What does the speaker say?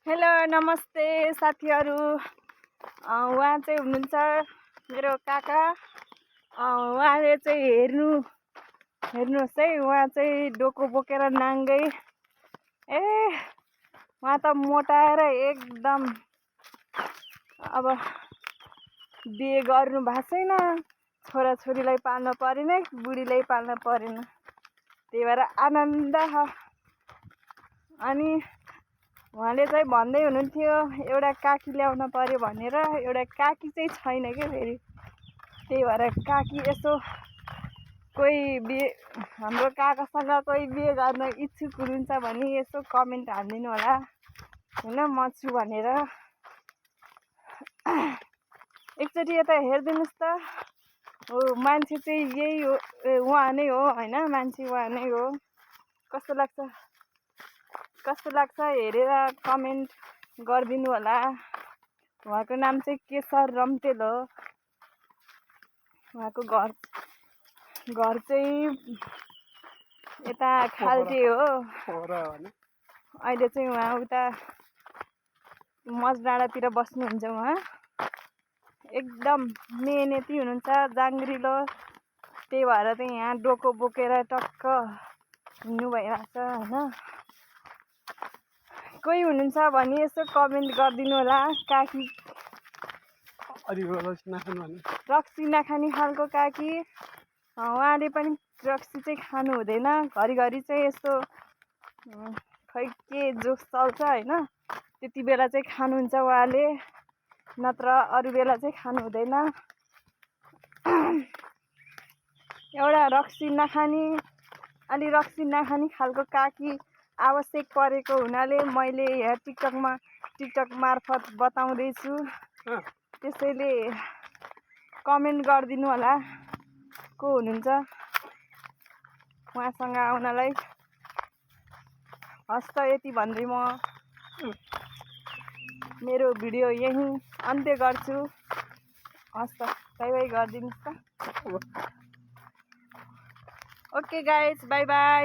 Hello नमस्ते साथीहरू। उहाँ चाहिँ हुनुहुन्छ मेरो काका। उहाँले चाहिँ हेर्नुहोस् है, उहाँ चाहिँ डोको बोकेर नाङ्गै। उहाँ त मोटाएर एकदम अब बिहे गर्नु भएको छैन, छोराछोरीलाई पाल्न परेन, बुढीलाई पाल्न परेन, त्यही भएर आनन्द छ। अनि उहाँले चाहिँ भन्दै हुनुहुन्थ्यो एउटा काकी ल्याउन पर्यो भनेर, एउटा काकी चाहिँ छैन क्या फेरि, त्यही भएर काकी यसो कोही बिहे हाम्रो काकासँग कोही बिहे गर्न इच्छुक हुनुहुन्छ भने यसो कमेन्ट हालिदिनु होला होइन, म छु भनेर। एकचोटि यता हेरिदिनुहोस् त। हो मान्छे चाहिँ यही हो, उहाँ नै हो होइन, मान्छे उहाँ नै हो। कस्तो लाग्छ हेरेर कमेन्ट गरिदिनु होला। उहाँको नाम चाहिँ केशर रम्तेल हो। उहाँको घर चाहिँ यता खाल्टे हो। अहिले चाहिँ उहाँ उता मजडाँडातिर बस्नुहुन्छ। उहाँ एकदम मेहनती हुनुहुन्छ, जाङ्ग्रिलो, त्यही भएर चाहिँ यहाँ डोको बोकेर टक्क हिँड्नु भइरहेछ होइन। कोही हुनुहुन्छ भने यसो कमेन्ट गरिदिनु होला। काकी रक्सी नखाने खालको काकी, उहाँले पनि रक्सी चाहिँ खानु हुँदैन। घरिघरि चाहिँ यस्तो खै के जोस चल्छ होइन, त्यति बेला चाहिँ खानुहुन्छ उहाँले, नत्र अरू बेला चाहिँ खानु हुँदैन। एउटा रक्सी नखाने खालको काकी आवश्यक परेको हुनाले मैले यहाँ टिकटक मार्फत बताउँदैछु। त्यसैले कमेन्ट गरिदिनु होला को हुनुहुन्छ उहाँसँग आउनलाई। हस् त, यति भन्दै म मेरो भिडियो यहीँ अन्त्य गर्छु। हस् त, बाई बाई गरिदिनुहोस् त। Okay guys, by by.